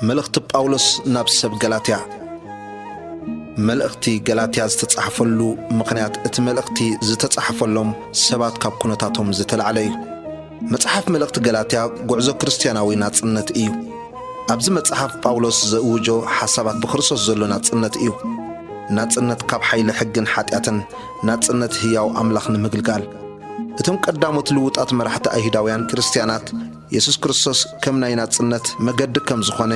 መልእኽቲ ጳውሎስ ናብ ሰብ ገላትያ። መልእኽቲ ገላትያ ዝተጻሕፈሉ ምኽንያት፣ እቲ መልእኽቲ ዝተጻሕፈሎም ሰባት ካብ ኩነታቶም ዝተላዕለ እዩ። መጽሓፍ መልእኽቲ ገላትያ ጉዕዞ ክርስትያናዊ ናጽነት እዩ። ኣብዚ መጽሓፍ ጳውሎስ ዘእውጆ ሓሳባት ብክርስቶስ ዘሎ ናጽነት እዩ። ናጽነት ካብ ሓይሊ ሕግን ሓጢኣትን፣ ናጽነት ህያው ኣምላኽ ንምግልጋል። እቶም ቀዳሞት ልውጣት መራሕቲ ኣይሁዳውያን ክርስትያናት፣ የሱስ ክርስቶስ ከም ናይ ናጽነት መገዲ ከም ዝኾነ፣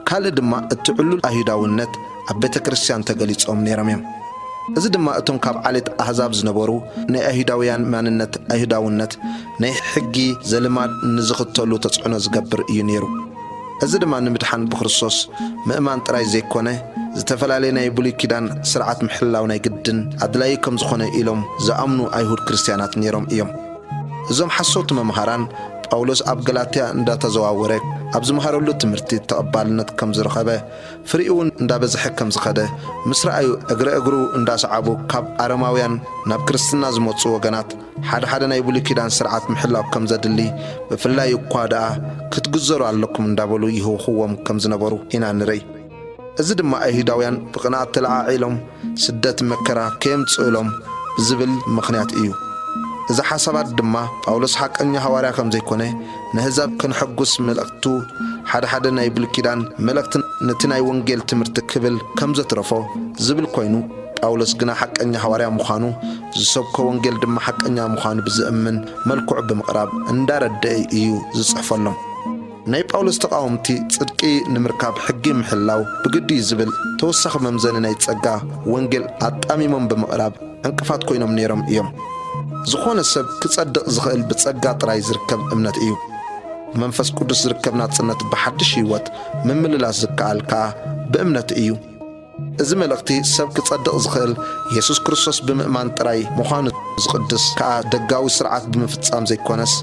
ካልእ ድማ እቲ ዕሉል ኣይሁዳውነት ኣብ ቤተ ክርስትያን ተገሊጾም ነይሮም እዮም። እዚ ድማ እቶም ካብ ዓሌት ኣህዛብ ዝነበሩ፣ ናይ ኣይሁዳውያን ማንነት ኣይሁዳውነት ናይ ሕጊ ዘልማድ ንዝኽተሉ ተጽዕኖ ዝገብር እዩ ነይሩ። እዚ ድማ ንምድሓን ብክርስቶስ ምእማን ጥራይ ዘይኮነ፣ ዝተፈላለየ ናይ ብሉይ ኪዳን ስርዓት ምሕላው ናይ ግድን ኣድላዪ ከም ዝኾነ ኢሎም ዝኣምኑ ኣይሁድ ክርስትያናት ነይሮም እዮም። እዞም ሓሰውቲ መምሃራን፣ ጳውሎስ ኣብ ገላትያ እንዳተዘዋወረ ኣብ ዝመሃረሉ ትምህርቲ ተቐባልነት ከም ዝረኸበ፣ ፍሪኡ እውን እንዳበዝሐ ከም ዝኸደ ምስ ረኣዩ፣ እግረ እግሩ እንዳሰዓቡ ካብ ኣረማውያን ናብ ክርስትና ዝመጹ ወገናት፣ ሓደ ሓደ ናይ ብሉይ ኪዳን ስርዓት ምሕላው ከም ዘድሊ፣ ብፍላይ እኳ ደኣ ክትግዘሩ ኣለኩም እንዳበሉ ይህውኽዎም ከም ዝነበሩ ኢና ንርኢ። እዚ ድማ ኣይሁዳውያን ብቕንኣት ተለዓዒሎም ስደት መከራ ከየምጽእሎም ብዝብል ምኽንያት እዩ። እዚ ሓሳባት ድማ ጳውሎስ ሓቀኛ ሃዋርያ ከም ዘይኮነ፣ ነህዛብ ከነሐጉስ መልእኽቱ ሓደ ሓደ ናይ ብሉይ ኪዳን መልእኽቲ ነቲ ናይ ወንጌል ትምህርቲ ክብል ከም ዘትረፎ ዝብል ኮይኑ፣ ጳውሎስ ግና ሓቀኛ ሃዋርያ ምዃኑ፣ ዝሰብኮ ወንጌል ድማ ሓቀኛ ምዃኑ ብዘእምን መልክዑ ብምቕራብ እንዳረደአ እዩ ዝጽሕፈሎም። ናይ ጳውሎስ ተቓወምቲ፣ ጽድቂ ንምርካብ ሕጊ ምሕላው ብግዲ እዩ ዝብል ተወሳኺ መምዘኒ ናይ ጸጋ ወንጌል ኣጣሚሞም ብምቕራብ ዕንቅፋት ኮይኖም ነይሮም እዮም። ዝኾነ ሰብ ክጸድቕ ዝኽእል ብጸጋ ጥራይ ዝርከብ እምነት እዩ። ብመንፈስ ቅዱስ ዝርከብ ናጽነት ብሓድሽ ህይወት ምምልላስ ዝከኣል ከኣ ብእምነት እዩ። እዚ መልእኽቲ ሰብ ክጸድቕ ዝኽእል የሱስ ክርስቶስ ብምእማን ጥራይ ምዃኑ ዝቕድስ ከኣ ደጋዊ ስርዓት ብምፍጻም ዘይኮነስ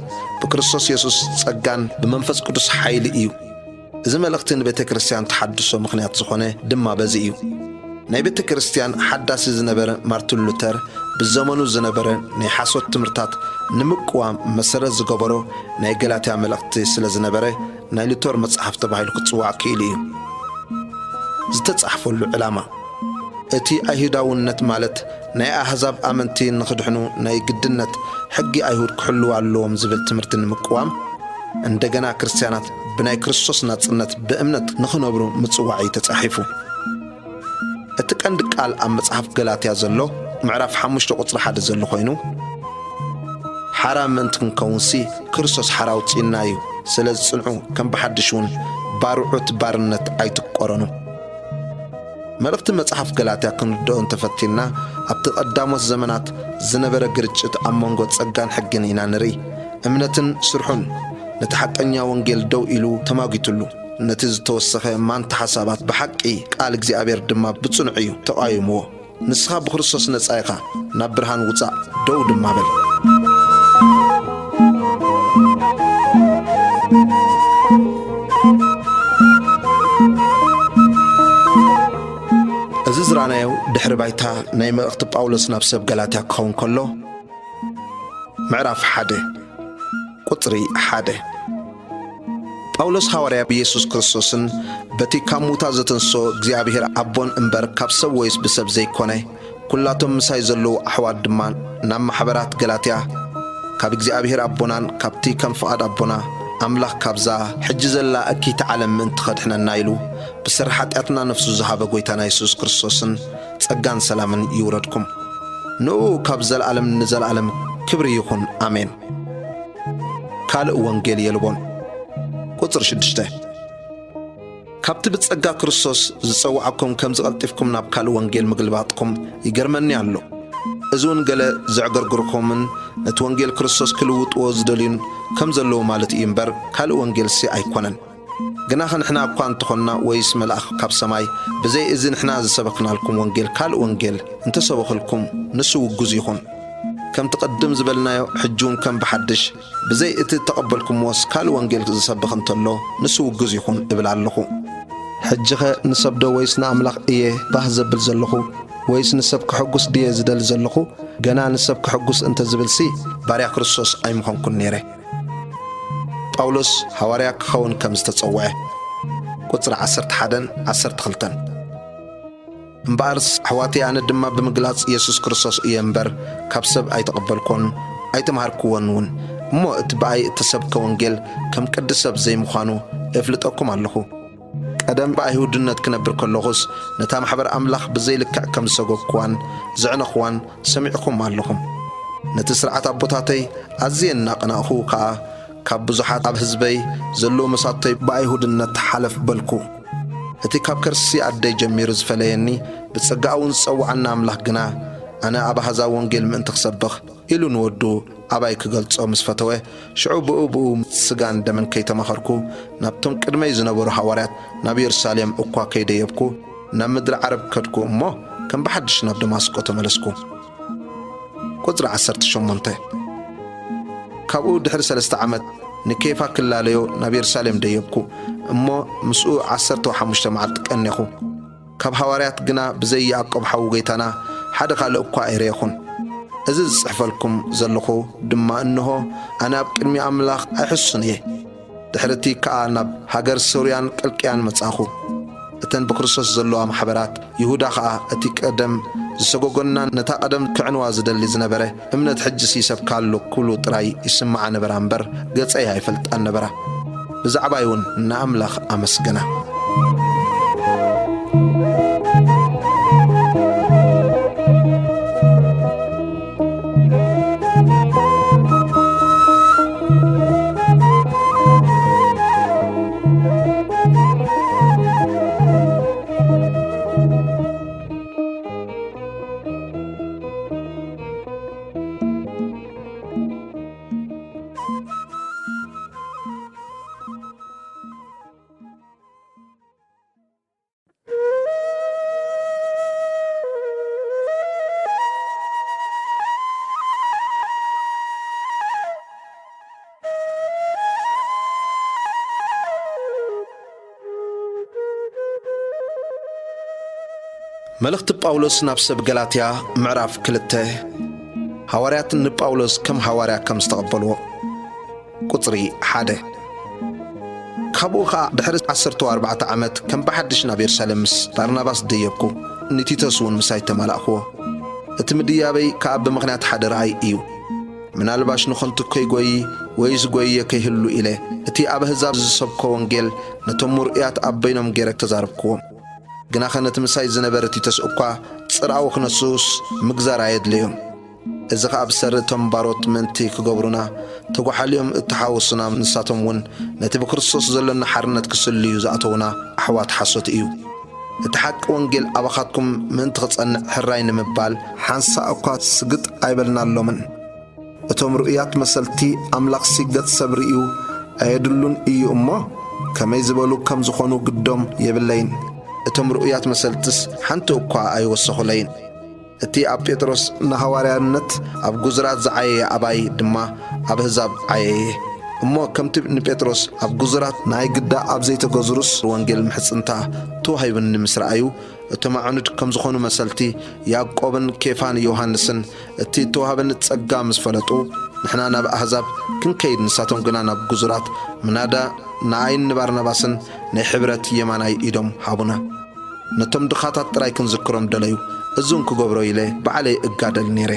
ብክርስቶስ የሱስ ጸጋን ብመንፈስ ቅዱስ ሓይሊ እዩ። እዚ መልእኽቲ ንቤተ ክርስትያን ተሓድሶ ምኽንያት ዝኾነ ድማ በዚ እዩ። ናይ ቤተ ክርስትያን ሓዳሲ ዝነበረ ማርቲን ሉተር ብዘመኑ ዝነበረ ናይ ሓሶት ትምህርታት ንምቅዋም መሰረት ዝገበሮ ናይ ገላትያ መልእኽቲ ስለ ዝነበረ ናይ ሉተር መጽሓፍ ተባሂሉ ክጽዋዕ ክኢሉ እዩ። ዝተጻሕፈሉ ዕላማ፣ እቲ ኣይሁዳውነት ማለት ናይ ኣህዛብ ኣመንቲ ንኽድሕኑ ናይ ግድነት ሕጊ ኣይሁድ ክሕልዉ ኣለዎም ዝብል ትምህርቲ ንምቅዋም፣ እንደገና ክርስትያናት ብናይ ክርስቶስ ናጽነት ብእምነት ንኽነብሩ ምጽዋዕ እዩ ተጻሒፉ። እቲ ቀንዲ ቃል ኣብ መጽሓፍ ገላትያ ዘሎ ምዕራፍ ሓሙሽተ ቁጽሪ ሓደ ዘሎ ኮይኑ፣ ሓራ ምእንቲ ክንከውንሲ ክርስቶስ ሓራ ኣውጺእና እዩ። ስለዚ ጽንዑ፣ ከም ብሓድሽ እውን ባርዑት ባርነት ኣይትቆረኑ። መልእኽቲ መጽሓፍ ገላትያ ክንርድኦ እንተፈቲንና፣ ኣብቲ ቀዳሞት ዘመናት ዝነበረ ግርጭት ኣብ መንጎ ጸጋን ሕግን ኢና ንርኢ። እምነትን ስርሑን ነቲ ሓቀኛ ወንጌል ደው ኢሉ ተማጒትሉ። ነቲ ዝተወሰኸ ማንታ ሓሳባት ብሓቂ ቃል እግዚኣብሔር ድማ ብጽኑዕ እዩ ተቓዊምዎ። ንስኻ ብክርስቶስ ነጻ ኢኻ፣ ናብ ብርሃን ውጻእ፣ ደው ድማ በል። እዚ ዝረኣናዮ ድሕሪ ባይታ ናይ መልእኽቲ ጳውሎስ ናብ ሰብ ገላትያ ክኸውን ከሎ፣ ምዕራፍ ሓደ ቁጽሪ ሓደ። ጳውሎስ ሃዋርያ ብየሱስ ክርስቶስን በቲ ካብ ሙታ ዘተንስኦ እግዚኣብሔር ኣቦን እምበር ካብ ሰብ ወይስ ብሰብ ዘይኮነ፣ ኩላቶም ምሳይ ዘለዉ ኣሕዋት ድማ ናብ ማሕበራት ገላትያ፣ ካብ እግዚኣብሔር ኣቦናን ካብቲ ከም ፍቓድ ኣቦና ኣምላኽ ካብዛ ሕጂ ዘላ እኪይቲ ዓለም ምእንቲ ኸድሕነና ኢሉ ብስር ሓጢኣትና ነፍሱ ዝሃበ ጐይታና የሱስ ክርስቶስን ጸጋን ሰላምን ይውረድኩም። ንእኡ ካብ ዘለዓለም ንዘለዓለም ክብሪ ይኹን፣ ኣሜን። ካልእ ወንጌል የልቦን። ቁጽሪ ሽዱሽተ። ካብቲ ብጸጋ ክርስቶስ ዝጸውዓኩም ከምዚ ቀልጢፍኩም ናብ ካልእ ወንጌል ምግልባጥኩም ይገርመኒ ኣሎ። እዚ እውን ገለ ዘዕገርግርኩምን ነቲ ወንጌል ክርስቶስ ክልውጥዎ ዝደልዩን ከም ዘለዉ ማለት እዩ እምበር፣ ካልእ ወንጌልሲ ኣይኮነን። ግናኸ ንሕና እኳ እንተኾንና፣ ወይስ መልኣኽ ካብ ሰማይ፣ ብዘይ እዚ ንሕና ዝሰበኽናልኩም ወንጌል ካልእ ወንጌል እንተሰበኽልኩም፣ ንሱ ውጉዝ ይኹን። ከምቲ ቅድም ዝበልናዮ፣ ሕጂ እውን ከም ብሓድሽ፣ ብዘይ እቲ እተቐበልኩምዎስ ካልእ ወንጌል ዝሰብኽ እንተሎ፣ ንሱ ውጉዝ ይኹን እብል ኣለኹ። ሕጂኸ ንሰብዶ ወይስ ንኣምላኽ እየ ባህ ዘብል ዘለኹ? ወይስ ንሰብ ከሐጉስ ድየ ዝደሊ ዘለኹ? ገና ንሰብ ከሐጉስ እንተ ዝብልሲ፣ ባርያ ክርስቶስ ኣይምኾንኩን ነይረ። ጳውሎስ ሃዋርያ ክኸውን ከም ዝተጸውዐ። ቁጽሪ ዓሰርተ ሓደን ዓሰርተ ክልተን። እምበኣርስ ኣሕዋተይ፣ ኣነ ድማ ብምግላጽ የሱስ ክርስቶስ እየ እምበር፣ ካብ ሰብ ኣይተቐበልኮን ኣይተምሃርክዎን እውን። እሞ እቲ ብኣይ እተሰብከ ወንጌል ከም ቅዲ ሰብ ዘይምዃኑ እፍልጠኩም ኣለኹ። ቀደም ብኣይሁድነት ክነብር ከለኹስ፣ ነታ ማሕበር ኣምላኽ ብዘይልክዕ ከም ዝሰጎግክዋን ዘዕነኽዋን ሰሚዕኩም ኣለኹም። ነቲ ስርዓት ኣቦታተይ ኣዝየ እናቐናእኹ ከኣ፣ ካብ ብዙሓት ኣብ ህዝበይ ዘለዉ መሳቶይ ብኣይሁድነት ሓለፍ በልኩ። እቲ ካብ ከርሲ ኣደይ ጀሚሩ ዝፈለየኒ፣ ብጸጋኡ እውን ዝጸውዓና ኣምላኽ ግና፣ ኣነ ኣብ ኣህዛብ ወንጌል ምእንቲ ክሰብኽ ኢሉ ንወዱ ኣባይ ክገልጾ ምስ ፈተወ፣ ሽዑ ብኡ ብኡ ስጋን ደምን ከይተማኸርኩ፣ ናብቶም ቅድመይ ዝነበሩ ሃዋርያት ናብ የሩሳሌም እኳ ከይደየብኩ፣ ናብ ምድሪ ዓረብ ከድኩ እሞ፣ ከም ብሓድሽ ናብ ደማስቆ ተመለስኩ። ቁጽሪ ዓሰርተ ሸሞንተ። ካብኡ ድሕሪ ሰለስተ ዓመት ንኬፋ ክላለዮ ናብ የሩሳሌም ደየብኩ እሞ፣ ምስኡ ዓሰርተ ሓሙሽተ መዓልቲ ቀኔኹ። ካብ ሃዋርያት ግና ብዘይ ያዕቆብ ሓው ጐይታና ሓደ ካልእ እኳ ኣይረኤኹን። እዚ ዝጽሕፈልኩም ዘለኹ ድማ እንሆ፣ ኣነ ኣብ ቅድሚ ኣምላኽ ኣይሕሱን እየ። ድሕሪ እቲ ከኣ ናብ ሃገር ሶርያን ቅልቅያን መጻኹ። እተን ብክርስቶስ ዘለዋ ማሕበራት ይሁዳ ኸኣ፣ እቲ ቀደም ዝሰጎጎና፣ ነታ ቀደም ክዕንዋ ዝደሊ ዝነበረ እምነት ሕጅስ ይሰብካ ኣሎ ክብሉ ጥራይ ይስምዓ ነበራ እምበር፣ ገጸይ ኣይፈልጣን ነበራ። ብዛዕባይ እውን ንኣምላኽ ኣመስገና። መልእኽቲ ጳውሎስ ናብ ሰብ ገላትያ፣ ምዕራፍ ክልተ። ሃዋርያት ንጳውሎስ ከም ሃዋርያ ከም ዝተቐበልዎ። ቁጽሪ ሓደ። ካብኡ ኸኣ ድሕሪ ዓሰርተ ኣርባዕተ ዓመት ከም ብሓድሽ ናብ የሩሳሌም ምስ ባርናባስ ደየብኩ፣ ንቲቶስ እውን ምሳይ ተማላእክዎ። እቲ ምድያበይ ከኣ ብምኽንያት ሓደ ረኣይ እዩ። ምናልባሽ ንኸንቱ ከይጎዪ ወይስ ጎይየ ከይህሉ ኢለ፣ እቲ ኣብ ኣህዛብ ዝሰብኮ ወንጌል ነቶም ምርኡያት ኣብ በይኖም ገይረ ተዛረብክዎም። ግናኸ ነቲ ምሳይ ዝነበረ ቲቶስ እኳ ጽርኣዊ ክነስኡስ ምግዛር ኣየድለዮም። እዚ ኸኣ ብሰሪ እቶም ባሮት ምእንቲ ክገብሩና ተጓሓልዮም እተሓወሱና፣ ንሳቶም እውን ነቲ ብክርስቶስ ዘሎና ሓርነት ክስልዩ ዝኣተዉና ኣሕዋት ሓሶት እዩ። እቲ ሓቂ ወንጌል ኣባኻትኩም ምእንቲ ክጸንዕ ሕራይ ንምባል፣ ሓንሳእ እኳ ስግጥ ኣይበልናሎምን። እቶም ርኡያት መሰልቲ ኣምላኽሲ ገጽ ሰብ ርእዩ ኣየድሉን እዩ እሞ፣ ከመይ ዝበሉ ከም ዝኾኑ ግዶም የብለይን። እቶም ርኡያት መሰልትስ ሓንቲ እኳ ኣይወሰኹለይን። እቲ ኣብ ጴጥሮስ ንሃዋርያነት ኣብ ግዙራት ዝዓየየ ኣባይ ድማ ኣብ ኣህዛብ ዓየየ። እሞ ከምቲ ንጴጥሮስ ኣብ ግዙራት ናይ ግዳ ኣብ ዘይተገዝሩስ ወንጌል ምሕጽንታ ተዋሂቡኒ ምስ ረኣዩ፣ እቶም ኣዕኑድ ከም ዝኾኑ መሰልቲ ያዕቆብን ኬፋን ዮሃንስን እቲ እተዋህበኒ ጸጋ ምስ ፈለጡ፣ ንሕና ናብ ኣህዛብ ክንከይድ ንሳቶም ግና ናብ ግዙራት፣ ምናዳ ንኣይን ንባርናባስን ናይ ሕብረት የማናይ ኢዶም ሃቡና። ነቶም ድኻታት ጥራይ ክንዝክሮም ደለዩ። እዝውን ክገብሮ ኢለ ባዕለይ እጋደል ነይረ።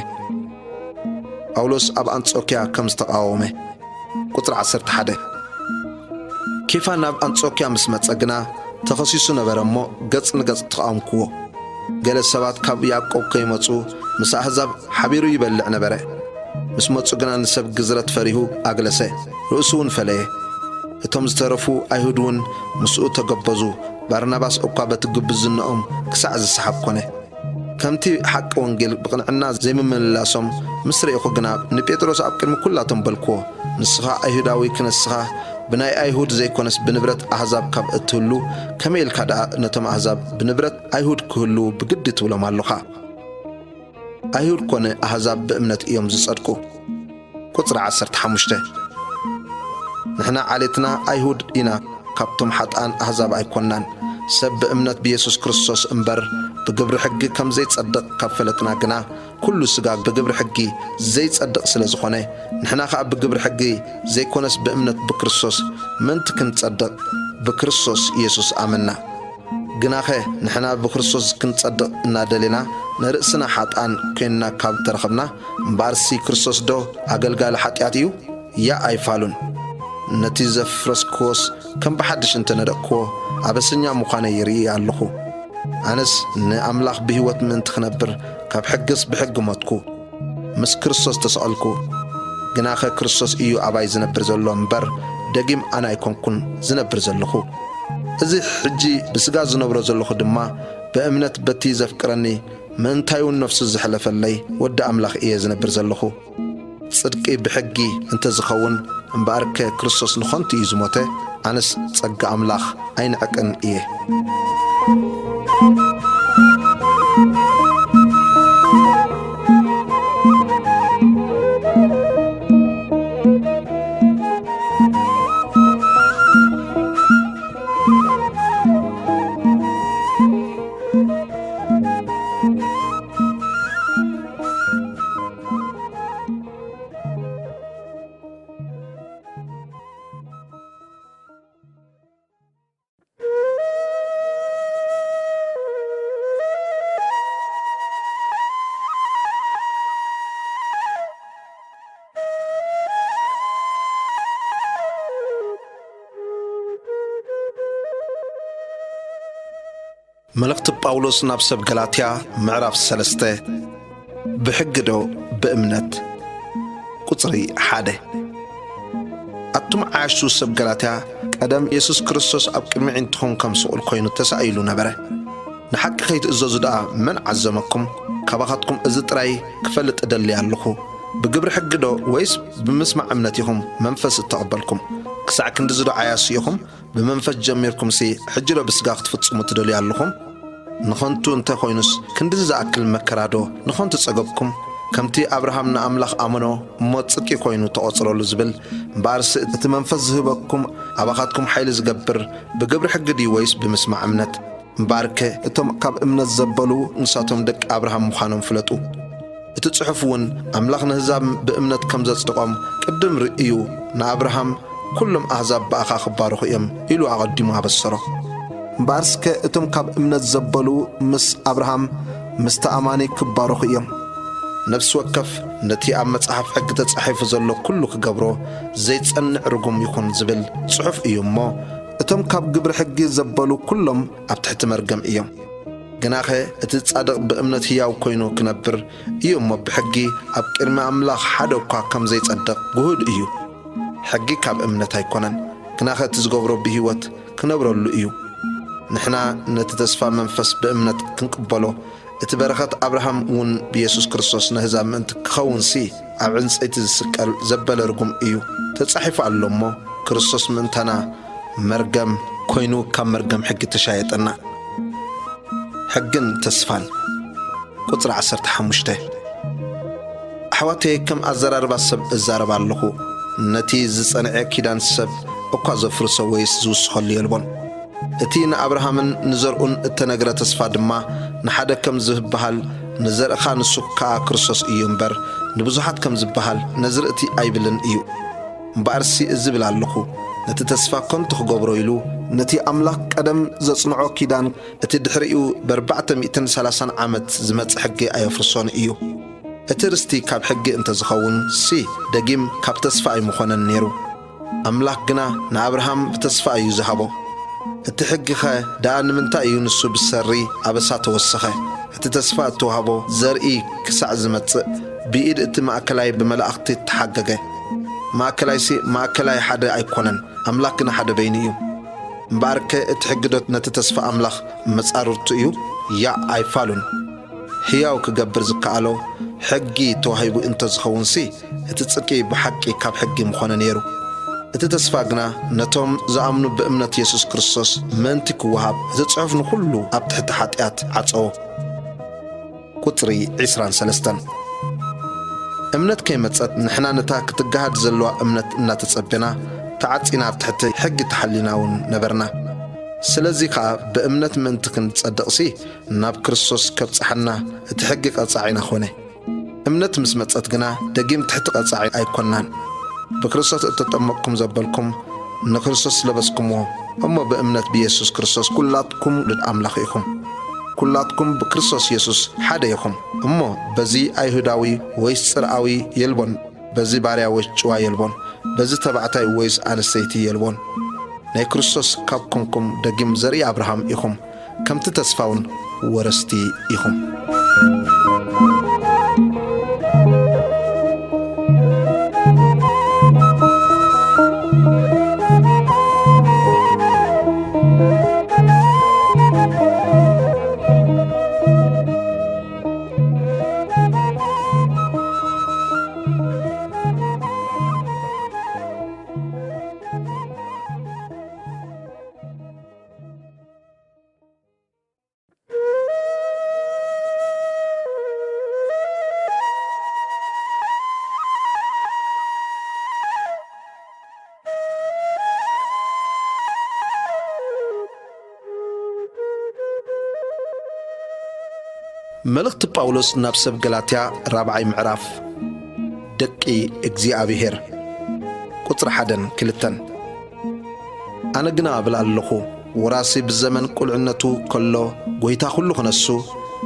ጳውሎስ ኣብ ኣንጾክያ ከም ዝተቓወመ። ቁጽሪ ዓሰርተ ሓደ። ኬፋ ናብ ኣንጾክያ ምስ መጸ ግና ተኸሲሱ ነበረ እሞ፣ ገጽ ንገጽ ተቓወምክዎ። ገለ ሰባት ካብ ያዕቆብ ከይመጹ ምስ ኣህዛብ ሓቢሩ ይበልዕ ነበረ። ምስ መጹ ግና ንሰብ ግዝረት ፈሪሁ ኣግለሰ፣ ርእሱ እውን ፈለየ። እቶም ዝተረፉ ኣይሁድ እውን ምስኡ ተገበዙ። ባርናባስ እኳ በቲ ግብዝናኦም ክሳዕ ዝሰሓብ ኮነ። ከምቲ ሓቂ ወንጌል ብቕንዕና ዘይምምልላሶም ምስ ርኤኹ ግና፣ ንጴጥሮስ ኣብ ቅድሚ ኩላቶም በልክዎ፣ "ንስኻ ኣይሁዳዊ ክነስኻ፣ ብናይ ኣይሁድ ዘይኮነስ ብንብረት ኣህዛብ ካብ እትህሉ፣ ከመይ ኢልካ ደኣ ነቶም ኣህዛብ ብንብረት ኣይሁድ ክህልዉ ብግዲ ትብሎም ኣሎኻ?" ኣይሁድ ኮነ ኣህዛብ ብእምነት እዮም ዝጸድቁ። ቁጽሪ ዓሰርተ ሓሙሽተ። ንሕና ዓሌትና ኣይሁድ ኢና፣ ካብቶም ሓጥኣን ኣህዛብ ኣይኮንናን። ሰብ ብእምነት ብየሱስ ክርስቶስ እምበር ብግብሪ ሕጊ ከም ዘይጸድቕ ካብ ፈለጥና ግና፣ ኩሉ ስጋ ብግብሪ ሕጊ ዘይጸድቕ ስለ ዝኾነ፣ ንሕና ኸኣ ብግብሪ ሕጊ ዘይኮነስ ብእምነት ብክርስቶስ ምእንቲ ክንጸድቕ፣ ብክርስቶስ ኢየሱስ ኣመና። ግናኸ ንሕና ብክርስቶስ ክንጸድቕ እናደሌና ንርእስና ሓጥኣን ኮይንና ካብ ተረኸብና፣ እምበኣርሲ ክርስቶስዶ ኣገልጋሊ ሓጢኣት እዩ? ያእ ኣይፋሉን። ነቲ ዘፍረስክዎስ ከም ብሓድሽ እንተ ነደቕክዎ፣ ኣበሰኛ ምዃነይ ይርኢ ኣለኹ። ኣነስ ንኣምላኽ ብህይወት ምእንቲ ክነብር፣ ካብ ሕግስ ብሕጊ ሞትኩ። ምስ ክርስቶስ ተሰቐልኩ። ግናኸ ክርስቶስ እዩ ኣባይ ዝነብር ዘሎ እምበር፣ ደጊም ኣነ ኣይኮንኩን ዝነብር ዘለኹ። እዚ ሕጂ ብስጋ ዝነብሮ ዘለኹ ድማ፣ ብእምነት በቲ ዘፍቅረኒ፣ ምእንታይውን ነፍሱ ዝሕለፈለይ ወዲ ኣምላኽ እየ ዝነብር ዘለኹ። ጽድቂ ብሕጊ እንተ ዝኸውን፣ እምበኣርከ ክርስቶስ ንኸንቱ እዩ ዝሞተ፣ ኣነስ ጸጋ ኣምላኽ ኣይንዕቅን እየ። መልእኽቲ ጳውሎስ ናብ ሰብ ገላትያ፣ ምዕራፍ ሰለስተ። ብሕጊ ዶ ብእምነት? ቁጽሪ ሓደ። ኣቱም ዓያሹ ሰብ ገላትያ፣ ቀደም የሱስ ክርስቶስ ኣብ ቅድሚ ኣዒንትኹም ከም ስቑል ኮይኑ ተሳኢሉ ነበረ። ንሓቂ ከይትእዘዙ ደኣ መን ዓዘመኩም? ካባኻትኩም እዚ ጥራይ ክፈልጥ እደሊ ኣለኹ። ብግብሪ ሕጊ ዶ ወይስ ብምስማዕ እምነት ኢኹም መንፈስ እተቐበልኩም? ክሳዕ ክንድዚ ዶ ዓያሱ ኢኹም? ብመንፈስ ጀሚርኩምሲ፣ ሕጂ ዶ ብስጋ ክትፍጽሙ ትደልዩ ኣለኹም? ንኸንቱ እንተ ኾይኑስ፣ ክንድዚ ዝኣክል መከራ ዶ ንኸንቱ ጸገብኩም? ከምቲ ኣብርሃም ንኣምላኽ ኣመኖ እሞ ጽድቂ ኮይኑ ተቖጽረሉ ዝብል፣ እምበኣርሲ እቲ መንፈስ ዝህበኩም ኣባኻትኩም ሓይሊ ዝገብር ብግብሪ ሕጊ ድዩ ወይስ ብምስማዕ እምነት? እምበኣርከ እቶም ካብ እምነት ዘበሉ ንሳቶም ደቂ ኣብርሃም ምዃኖም ፍለጡ። እቲ ጽሑፍ እውን ኣምላኽ ንህዛብ ብእምነት ከም ዘጽድቖም ቅድም ርእዩ ንኣብርሃም፣ "ኩሎም ኣህዛብ ብኣኻ ክባረኹ እዮም" ኢሉ ኣቐዲሙ ኣበሰሮ። እምበኣርስከ እቶም ካብ እምነት ዘበሉ ምስ ኣብርሃም ምስቲ ኣማኒ ክባረኹ እዮም። ነፍሲ ወከፍ ነቲ ኣብ መጽሓፍ ሕጊ ተጻሒፉ ዘሎ ኩሉ ክገብሮ ዘይጸንዕ ርጉም ይኹን ዝብል ጽሑፍ እዩ እሞ፣ እቶም ካብ ግብሪ ሕጊ ዘበሉ ኩሎም ኣብ ትሕቲ መርገም እዮም። ግናኸ እቲ ጻድቕ ብእምነት ህያው ኮይኑ ክነብር እዩ እሞ፣ ብሕጊ ኣብ ቅድሚ ኣምላኽ ሓደ እኳ ከም ዘይጸድቕ ግሁድ እዩ። ሕጊ ካብ እምነት ኣይኮነን፣ ግናኸ እቲ ዝገብሮ ብህይወት ክነብረሉ እዩ። ንሕና ነቲ ተስፋ መንፈስ ብእምነት ክንቅበሎ፣ እቲ በረኸት ኣብርሃም እውን ብየሱስ ክርስቶስ ነህዛብ ምእንቲ ክኸውንሲ፣ ኣብ ዕንጸይቲ ዝስቀል ዘበለ ርጉም እዩ፣ ተጻሒፉ ኣሎ እሞ፣ ክርስቶስ ምእንታና መርገም ኮይኑ ካብ መርገም ሕጊ ተሻየጠና። ሕግን ተስፋን። ቁጽሪ ዓሰርተ ሓሙሽተ። ኣሕዋተየ፣ ከም ኣዘራርባ ሰብ እዛረብ ኣለኹ። ነቲ ዝጸንዐ ኪዳን ሰብ እኳ ዘፍርሶ ወይስ ዝውስኸሉ የልቦን። እቲ ንኣብርሃምን ንዘርኡን እተነግረ ተስፋ ድማ ንሓደ ከም ዝበሃል፣ ንዘርእኻ ንሱ ከኣ ክርስቶስ እዩ እምበር፣ ንብዙሓት ከም ዝበሃል ነዝርእቲ ኣይብልን እዩ። እምበኣርሲ እዝብል ኣለኹ፣ ነቲ ተስፋ ከንቱ ክገብሮ ኢሉ፣ ነቲ ኣምላኽ ቀደም ዘጽንዖ ኪዳን፣ እቲ ድሕሪኡ ብኣርባዕተ ሚእትን ሰላሳን ዓመት ዝመጽእ ሕጊ ኣየፍርሶን እዩ። እቲ ርስቲ ካብ ሕጊ እንተ ዝኸውን ሲ፣ ደጊም ካብ ተስፋ ኣይምኾነን ነይሩ። ኣምላኽ ግና ንኣብርሃም ብተስፋ እዩ ዝሃቦ። እቲ ሕጊኸ ደኣ ንምንታይ እዩ ንሱ ብሰሪ ኣበሳ ተወሰኸ? እቲ ተስፋ እተዋህቦ ዘርኢ ክሳዕ ዝመጽእ፣ ብኢድ እቲ ማእከላይ ብመላእኽቲ ተሓገገ። ማእከላይሲ ማእከላይ ሓደ ኣይኮነን፣ ኣምላኽ ግና ሓደ በይኑ እዩ። እምበኣርከ እቲ ሕጊ ዶ ነቲ ተስፋ ኣምላኽ መጻርርቱ እዩ? ያእ ኣይፋሉን። ህያው ክገብር ዝከኣሎ ሕጊ ተዋሂቡ እንተ ዝኸውንሲ፣ እቲ ጽድቂ ብሓቂ ካብ ሕጊ ምኾነ ነይሩ። እቲ ተስፋ ግና ነቶም ዝኣምኑ ብእምነት የሱስ ክርስቶስ ምእንቲ ክወሃብ፣ እቲ ጽሑፍ ንኹሉ ኣብ ትሕቲ ሓጢኣት ዓጸዎ። ቁጽሪ ዕስራን ሰለስተን። እምነት ከይመጸት ንሕና ነታ ክትገሃድ ዘለዋ እምነት እናተጸበና፣ ተዓጺና ኣብ ትሕቲ ሕጊ ተሓሊና እውን ነበርና። ስለዚ ኸኣ ብእምነት ምእንቲ ክንጸድቕሲ፣ ናብ ክርስቶስ ከብጽሓና እቲ ሕጊ ቀጻዒና ኾነ። እምነት ምስ መጸት ግና ደጊም ትሕቲ ቀጻዒ ኣይኮንናን። ብክርስቶስ እተጠመቕኩም ዘበልኩም ንክርስቶስ ለበስኩምዎ። እሞ ብእምነት ብየሱስ ክርስቶስ ኩላትኩም ውሉድ ኣምላኽ ኢኹም። ኩላትኩም ብክርስቶስ የሱስ ሓደ ኢኹም። እሞ በዚ ኣይሁዳዊ ወይስ ጽርኣዊ የልቦን፣ በዚ ባርያ ወይስ ጭዋ የልቦን፣ በዚ ተባዕታይ ወይስ ኣንስተይቲ የልቦን። ናይ ክርስቶስ ካብ ኮንኩም ደጊም ዘርኢ ኣብርሃም ኢኹም፣ ከምቲ ተስፋውን ወረስቲ ኢኹም። መልእኽቲ ጳውሎስ ናብ ሰብ ገላትያ፣ ራብዓይ ምዕራፍ። ደቂ እግዚኣብሔር። ቁጽሪ ሓደን ክልተን። ኣነ ግና እብል ኣለኹ፣ ወራሲ ብዘመን ቁልዕነቱ ከሎ፣ ጐይታ ኹሉ ክነሱ፣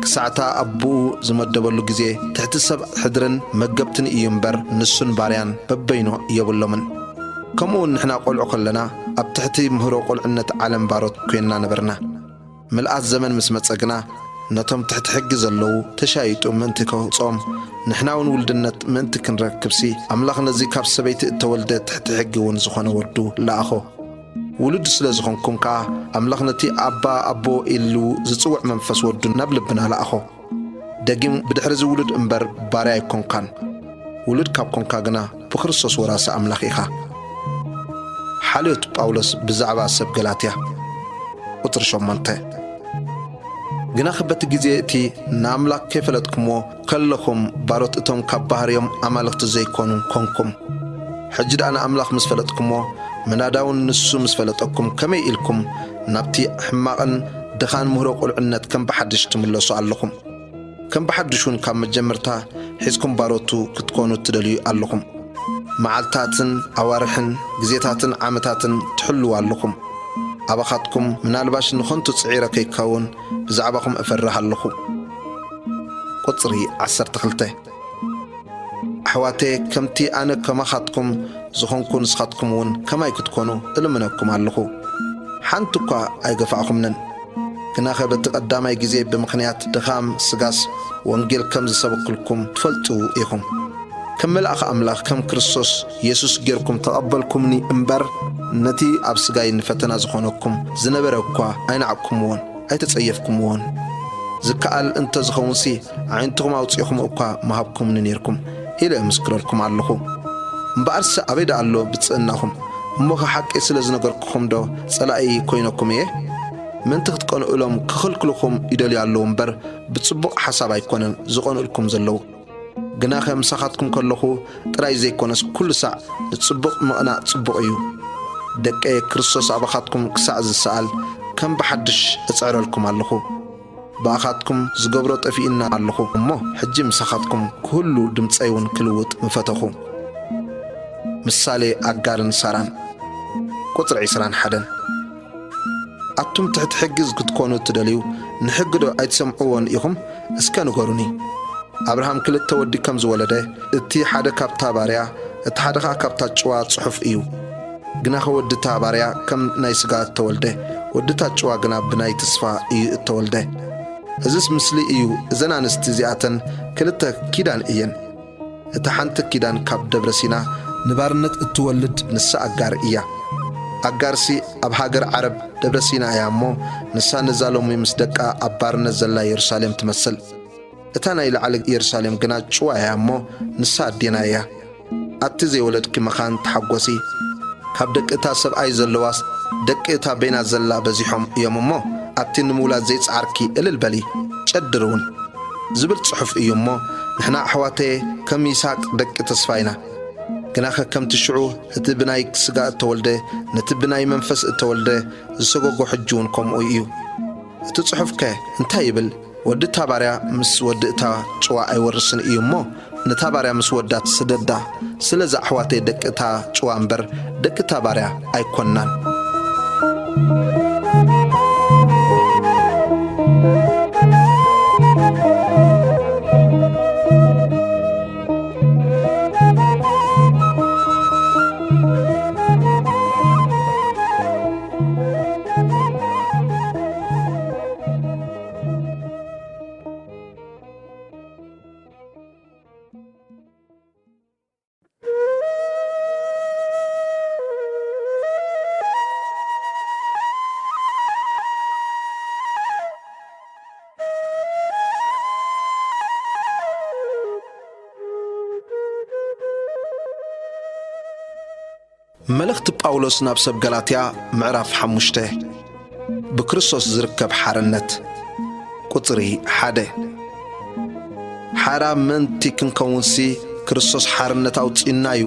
ክሳዕታ ኣቦኡ ዝመደበሉ ግዜ፣ ትሕቲ ሰብ ሕድርን መገብትን እዩ እምበር፣ ንሱን ባርያን በበይኑ የብሎምን። ከምኡውን ንሕና ቈልዑ ከለና፣ ኣብ ትሕቲ ምህሮ ቁልዕነት ዓለም ባሮት ኴንና ነበርና። ምልኣት ዘመን ምስ መጸ ግና፣ ነቶም ትሕቲ ሕጊ ዘለዉ ተሻይጡ ምእንቲ ከውጽኦም፣ ንሕና እውን ውልድነት ምእንቲ ክንረክብሲ፣ ኣምላኽ ነዚ ካብ ሰበይቲ እተወልደ ትሕቲ ሕጊ እውን ዝኾነ ወዱ ለኣኾ። ውሉድ ስለ ዝኾንኩም ከኣ፣ ኣምላኽ ነቲ ኣባ ኣቦ ኢሉ ዝጽውዕ መንፈስ ወዱ ናብ ልብና ለኣኾ። ደጊም ብድሕሪ እዚ ውሉድ እምበር ባርያ ኣይኮንካን። ውሉድ ካብ ኮንካ ግና ብክርስቶስ ወራሲ ኣምላኽ ኢኻ። ሓልዮት ጳውሎስ ብዛዕባ ሰብ ገላትያ። ቁጽሪ ሸሞንተ። ግናኸ በቲ ግዜ እቲ ንኣምላኽ ከይፈለጥኩምዎ ከለኹም ባሮት እቶም ካብ ባህርዮም ኣማልኽቲ ዘይኮኑ ኮንኩም። ሕጂ ደኣ ንኣምላኽ ምስ ፈለጥኩምዎ፣ ምናዳውን ንሱ ምስ ፈለጠኩም፣ ከመይ ኢልኩም ናብቲ ሕማቕን ድኻን ምህሮ ቁልዕነት ከም ብሓድሽ ትምለሱ ኣለኹም? ከም ብሓድሽ እውን ካብ መጀመርታ ሒዝኩም ባሮቱ ክትኮኑ ትደልዩ ኣለኹም። መዓልታትን ኣዋርሕን ግዜታትን ዓመታትን ትሕልዉ ኣለኹም። ኣባኻትኩም ምናልባሽ ንኸንቱ ጽዒረ ከይከውን ብዛዕባኹም እፈርህ ኣለኹ። ቁጽሪ ዓሰርተ ክልተ። ኣሕዋተየ፣ ከምቲ ኣነ ከማኻትኩም ዝኾንኩ ንስኻትኩም እውን ከማይ ክትኮኑ እልምነኩም ኣለኹ። ሓንቲ እኳ ኣይገፋዕኹምንን። ግናኸ በቲ ቀዳማይ ግዜ ብምኽንያት ድኻም ስጋስ ወንጌል ከም ዝሰበክልኩም ትፈልጡ ኢኹም። ከም መልኣኽ ኣምላኽ ከም ክርስቶስ የሱስ ጌርኩም ተቐበልኩምኒ እምበር፣ ነቲ ኣብ ስጋይ ንፈተና ዝኾነኩም ዝነበረ እኳ ኣይነዓቕኩምዎን ኣይተጸየፍኩምዎን። ዝከኣል እንተ ዝኸውንሲ፣ ኣዒንትኹም ኣውጺእኹም እኳ ምሃብኩምኒ ኔርኩም፣ ኢለ እምስክረልኩም ኣለኹ። እምበኣርሲ ኣበይ ደኣ ኣሎ ብጽእናኹም? እሞኸ ሓቂ ስለ ዝነገርኩኹም ዶ ጸላኢ ኮይነኩም እየ? ምእንቲ ክትቀንኡሎም ክኽልክልኹም ይደልዩ ኣለዉ እምበር፣ ብጽቡቕ ሓሳብ ኣይኮነን ዝቐንኡልኩም ዘለዉ። ግናኸ ምሳኻትኩም ከለኹ ጥራይ ዘይኮነስ፣ ኩሉ ሳዕ ንጽቡቕ ምቕናእ ጽቡቕ እዩ። ደቀየ፣ ክርስቶስ ኣባኻትኩም ክሳዕ ዝሰኣል፣ ከም ብሓድሽ እጽዕረልኩም ኣለኹ። ብኣኻትኩም ዝገብሮ ጠፊኡና ኣለኹ እሞ፣ ሕጂ ምሳኻትኩም ክህሉ ድምጸይ እውን ክልውጥ ምፈተኹ። ምሳሌ ኣጋርን ሳራን። ቁጽሪ ዕስራን ሓደን። ኣቱም ትሕቲ ሕጊ ክትኮኑ እትደልዩ፣ ንሕጊ ዶ ኣይትሰምዕዎን ኢኹም? እስከ ንገሩኒ። ኣብርሃም ክልተ ወዲ ከም ዝወለደ፣ እቲ ሓደ ካብታ ባርያ፣ እቲ ሓደ ኸኣ ካብታ ጭዋ ጽሑፍ እዩ። ግናኸ ወዲ እታ ባርያ ከም ናይ ስጋ እተወልደ፣ ወዲ እታ ጭዋ ግና ብናይ ተስፋ እዩ እተወልደ። እዝስ ምስሊ እዩ፣ እዘን ኣንስቲ እዚኣተን ክልተ ኪዳን እየን። እታ ሓንቲ ኪዳን ካብ ደብረ ሲና ንባርነት እትወልድ ንሳ ኣጋር እያ። ኣጋርሲ ኣብ ሃገር ዓረብ ደብረ ሲና እያ እሞ፣ ንሳ ነዛ ሎሚ ምስ ደቃ ኣብ ባርነት ዘላ የሩሳሌም ትመስል። እታ ናይ ላዕሊ የሩሳሌም ግና ጭዋ እያ እሞ፣ ንሳ ኣዴና እያ። ኣቲ ዘይወለድኪ መኻን ተሓጎሲ። ካብ ደቂ እታ ሰብኣይ ዘለዋስ ደቂ እታ በይና ዘላ በዚሖም እዮም እሞ፣ ኣቲ ንምውላድ ዘይጸዓርኪ እልል በሊ፣ ጨድሪ እውን። ዝብል ጽሑፍ እዩ እሞ፣ ንሕና ኣሕዋተየ ከም ይስሐቅ ደቂ ተስፋ ኢና። ግናኸ ከምቲ ሽዑ እቲ ብናይ ስጋ እተወልደ ነቲ ብናይ መንፈስ እተወልደ ዝሰጎጎ፣ ሕጂ እውን ከምኡ እዩ። እቲ ጽሑፍከ እንታይ ይብል? ወዲ እታ ባርያ ምስ ወዲ እታ ጭዋ ኣይወርስን እዩ እሞ፣ ነታ ባርያ ምስ ወዳ ስደዳ። ስለዚ ኣሕዋተይ ደቂ እታ ጭዋ እምበር ደቂ እታ ባርያ ኣይኮንናን። መልእኽቲ ጳውሎስ ናብ ሰብ ገላትያ፣ ምዕራፍ ሓሙሽተ። ብክርስቶስ ዝርከብ ሓርነት። ቁጽሪ ሓደ። ሓራ ምእንቲ ክንከውንሲ፣ ክርስቶስ ሓርነት ኣውጺኡና እዩ።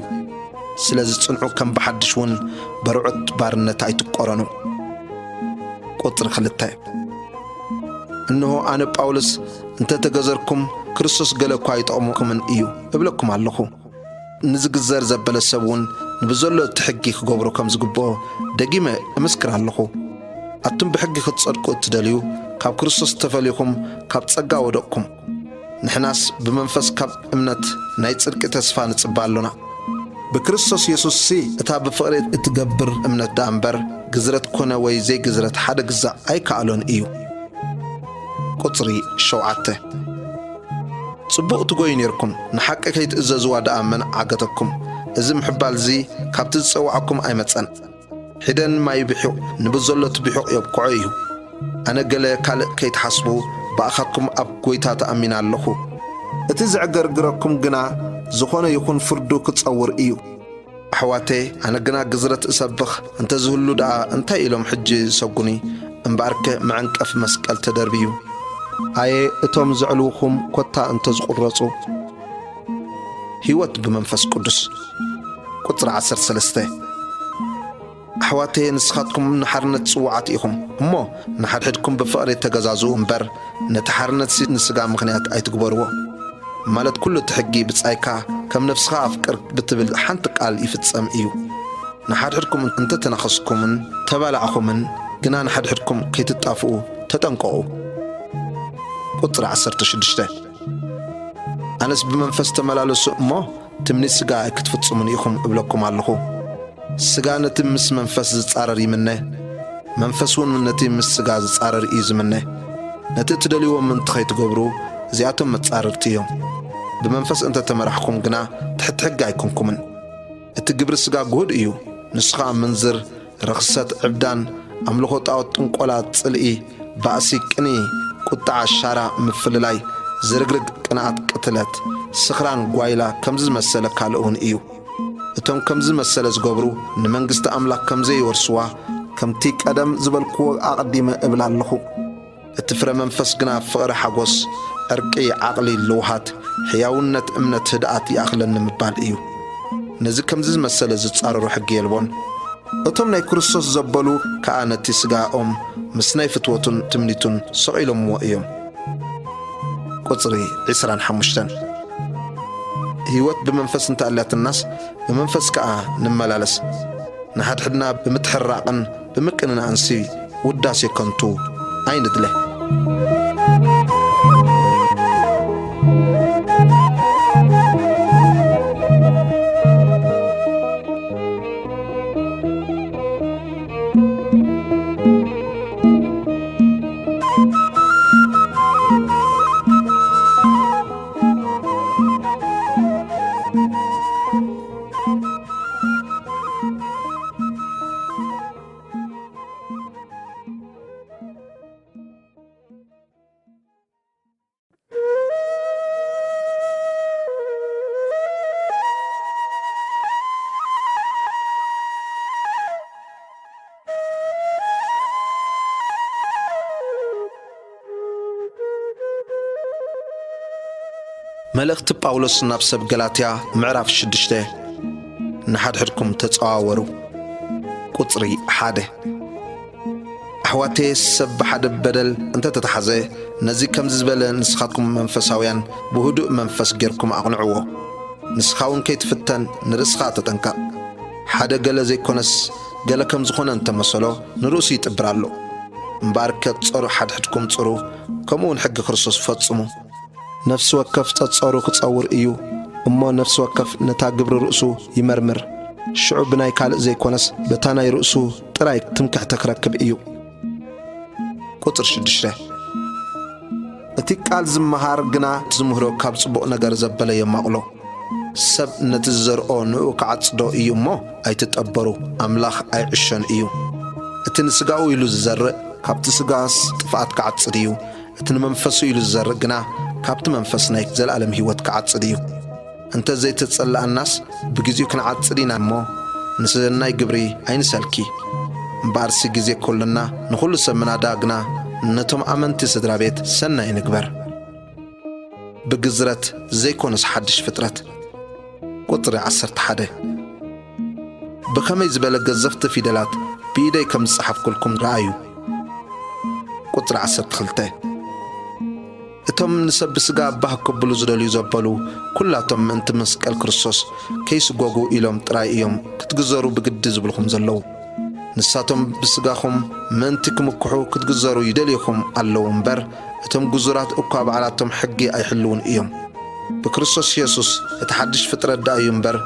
ስለዚ ጽንዑ፣ ከም ብሓድሽ እውን በርዑት ባርነት ኣይትቆረኑ። ቁጽሪ ክልተ። እንሆ፣ ኣነ ጳውሎስ እንተ ተገዘርኩም፣ ክርስቶስ ገለ እኳ ኣይጠቕመኩምን እዩ እብለኩም ኣለኹ። ንዝግዘር ዘበለ ሰብ እውን ንብዘሎ እቲ ሕጊ ክገብሮ ከም ዝግብኦ ደጊመ እምስክር ኣለኹ። ኣቱም ብሕጊ ክትጸድቁ እትደልዩ፣ ካብ ክርስቶስ ተፈልይኹም፣ ካብ ጸጋ ወደቕኩም። ንሕናስ ብመንፈስ ካብ እምነት ናይ ጽድቂ ተስፋ ንጽበ ኣሎና። ብክርስቶስ የሱስሲ እታ ብፍቕሪ እትገብር እምነት ደኣ እምበር፣ ግዝረት ኮነ ወይ ዘይግዝረት ሓደ ግዛእ ኣይከኣሎን እዩ። ቁጽሪ ሸውዓተ። ጽቡቕ ትጎዩ ኔርኩም፣ ንሓቂ ከይትእዘዝዋ ደኣ መን ዓገተኩም? እዚ ምሕባልዚ ካብቲ ዝጸዋዕኩም ኣይመጸን። ሒደን ማይ ብሑቕ ንብዘሎ እቲ ብሑቕ የብክዖ እዩ። ኣነ ገለ ካልእ ከይትሓስቡ፣ ብኣኻትኩም ኣብ ጐይታ ተኣሚነ ኣለኹ። እቲ ዘዕገርግረኩም ግና፣ ዝኾነ ይኹን ፍርዱ ክጸውር እዩ። ኣሕዋተየ፣ ኣነ ግና ግዝረት እሰብኽ እንተ ዝህሉ ደኣ፣ እንታይ ኢሎም ሕጂ ዝሰጉኒ? እምበኣርከ መዐንቀፊ መስቀል ተደርብዩ። ኣየ እቶም ዘዕልውኹም ኮታ እንተ ዝቑረጹ። ህይወት ብመንፈስ ቅዱስ። ቁጽሪ ዓሰርተ ሰለስተ። ኣሕዋተየ፣ ንስኻትኩም ንሓርነት ጽዉዓት ኢኹም እሞ፣ ንሓድሕድኩም ብፍቕሪ ተገዛዝኡ እምበር፣ ነቲ ሓርነትሲ ንስጋ ምኽንያት ኣይትግበርዎ። ማለት ኩሉ እቲ ሕጊ ብጻይካ ከም ነፍስኻ ኣፍቅር ብትብል ሓንቲ ቃል ይፍጸም እዩ። ንሓድሕድኩም እንተተናኸስኩምን ተባላዕኹምን ግና ንሓድሕድኩም ከይትጣፍኡ ተጠንቀቑ። ቁጽሪ ዓሰርተ ሽዱሽተ። ኣነስ ብመንፈስ ተመላለሱ እሞ ትምኒት ስጋ ኣይክትፍጽሙን ኢኹም እብለኩም ኣለኹ። ስጋ ነቲ ምስ መንፈስ ዝጻረር ይምነ፣ መንፈስ እውን ነቲ ምስ ስጋ ዝጻረር እዩ ዝምነ። ነቲ እትደልይዎ ምእንቲ ኸይትገብሩ እዚኣቶም መጻርርቲ እዮም። ብመንፈስ እንተ ተመራሕኩም ግና ትሕቲ ሕጊ ኣይኮንኩምን። እቲ ግብሪ ስጋ ግሁድ እዩ፣ ንሱ ኸኣ ምንዝር፣ ርኽሰት፣ ዕብዳን፣ ኣምልኾ ጣዖት፣ ጥንቆላ፣ ጽልኢ፣ ባእሲ፣ ቅንኢ፣ ቁጥዓ፣ ሻራ፣ ምፍልላይ፣ ዝርግርግ፣ ቅንኣት፣ ቅትለት፣ ስኽራን፣ ጓይላ፣ ከምዚ ዝመሰለ ካልእ እውን እዩ። እቶም ከምዚ መሰለ ዝገብሩ ንመንግስቲ ኣምላኽ ከም ዘይወርስዋ፣ ከምቲ ቀደም ዝበልክዎ ኣቐዲመ እብል ኣለኹ። እቲ ፍረ መንፈስ ግና ፍቕሪ፣ ሓጎስ፣ ዕርቂ፣ ዓቕሊ፣ ልውሃት፣ ሕያውነት፣ እምነት፣ ህድኣት ይኣኽለኒ ምባል እዩ። ነዚ ከምዚ ዝመሰለ ዝጻረሩ ሕጊ የልቦን። እቶም ናይ ክርስቶስ ዘበሉ ከኣ ነቲ ስጋኦም ምስ ናይ ፍትወቱን ትምኒቱን ሰቒሎምዎ እዮም። ቁጽሪ ዕስራን ሓሙሽተን። ህይወት ብመንፈስ እንተ ኣላትናስ ብመንፈስ ከኣ ንመላለስ። ንሓድሕድና ብምትሕራቕን ብምቅንናእንሲ ውዳሴ ከንቱ ኣይንድለ። መልእኽቲ ጳውሎስ ናብ ሰብ ገላትያ፣ ምዕራፍ ሽዱሽተ። ንሓድሕድኩም ተጸዋወሩ። ቁጽሪ ሓደ። ኣሕዋተየ፣ ሰብ ብሓደ በደል እንተ ተተሓዘ፣ ነዚ ከምዚ ዝበለ ንስኻትኩም መንፈሳውያን ብህዱእ መንፈስ ጌርኩም ኣቕንዕዎ። ንስኻ እውን ከይትፍተን ንርእስኻ ተጠንቀቕ። ሓደ ገለ ዘይኮነስ ገለ ከም ዝኾነ እንተመሰሎ ንርእሱ ይጥብር ኣሎ። እምበኣርከ ጸሩ ሓድሕድኩም ጽሩ፣ ከምኡ እውን ሕጊ ክርስቶስ ፈጽሙ። ነፍሲ ወከፍ ጸጸሩ ክጸውር እዩ፣ እሞ ነፍሲ ወከፍ ነታ ግብሪ ርእሱ ይመርምር። ሽዑ ብናይ ካልእ ዘይኮነስ በታ ናይ ርእሱ ጥራይ ትምክሕቲ ክረክብ እዩ። ቁጽሪ ሽዱሽተ። እቲ ቃል ዝመሃር ግና እቲ ዝምህሮ ካብ ጽቡቕ ነገር ዘበለ የማቕሎ። ሰብ ነቲ ዝዘርኦ ንኡ ክዓጽዶ እዩ እሞ ኣይትጠበሩ፣ ኣምላኽ ኣይዕሾን እዩ። እቲ ንስጋኡ ኢሉ ዝዘርእ ካብቲ ስጋስ ጥፍኣት ክዓጽድ እዩ፣ እቲ ንመንፈሱ ኢሉ ዝዘርእ ግና ካብቲ መንፈስ ናይ ዘለኣለም ህይወት ክዓጽድ እዩ። እንተ ዘይተጸላኣናስ ብግዜኡ ክንዓጽድ ኢና እሞ ንሰናይ ግብሪ ኣይንሰልኪ። እምበኣርሲ ግዜ ከሎና ንኹሉ ሰብ ምናዳ ግና ነቶም ኣመንቲ ስድራ ቤት ሰናይ ንግበር። ብግዝረት ዘይኮነስ ሓድሽ ፍጥረት። ቁጽሪ ዓሰርተ ሓደ። ብኸመይ ዝበለ ገዘፍቲ ፊደላት ብኢደይ ከም ዝጸሓፍኩልኩም ረኣዩ። ቁጽሪ ዓሰርተ ክልተ። እቶም ንሰብ ብስጋ ባህ ክብሉ ዝደልዩ ዘበሉ ኩላቶም ምእንቲ መስቀል ክርስቶስ ከይስጎጉ ኢሎም ጥራይ እዮም ክትግዘሩ ብግዲ ዝብልኹም ዘለዉ። ንሳቶም ብስጋኹም ምእንቲ ክምክሑ ክትግዘሩ ይደልዩኹም ኣለዉ እምበር፣ እቶም ግዙራት እኳ ባዕላቶም ሕጊ ኣይሕልዉን እዮም። ብክርስቶስ የሱስ እቲ ሓድሽ ፍጥረት ደኣ እዩ እምበር፣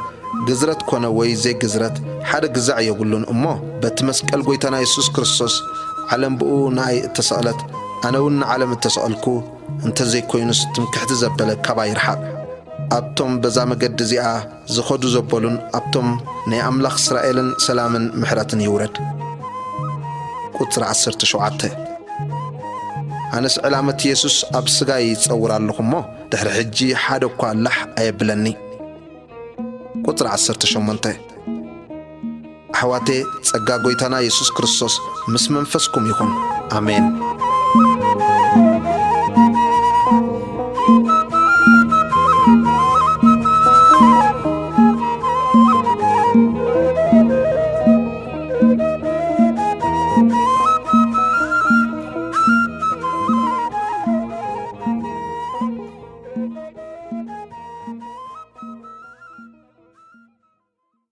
ግዝረት ኮነ ወይ ዘይግዝረት ሓደ ግዛዕ የብሉን እሞ፣ በቲ መስቀል ጐይታና የሱስ ክርስቶስ ዓለም ብኡ ንኣይ እተሰቕለት፣ ኣነ እውን ንዓለም እተሰቐልኩ፣ እንተ ዘይኮይኑስ ትምክሕቲ ዘበለ ካባይ ይርሓቕ። ኣብቶም በዛ መገዲ እዚኣ ዝኸዱ ዘበሉን ኣብቶም ናይ ኣምላኽ እስራኤልን ሰላምን ምሕረትን ይውረድ። ቁጽሪ ዓሰርተ ሸውዓተ። ኣነስ ዕላመት የሱስ ኣብ ስጋይ ይጸውር ኣለኹ እሞ፣ ድሕሪ ሕጂ ሓደ እኳ ላሕ ኣየብለኒ። ቁጽሪ ዓሰርተ ሸሞንተ። ኣሕዋቴ፣ ጸጋ ጐይታና የሱስ ክርስቶስ ምስ መንፈስኩም ይኹን። ኣሜን።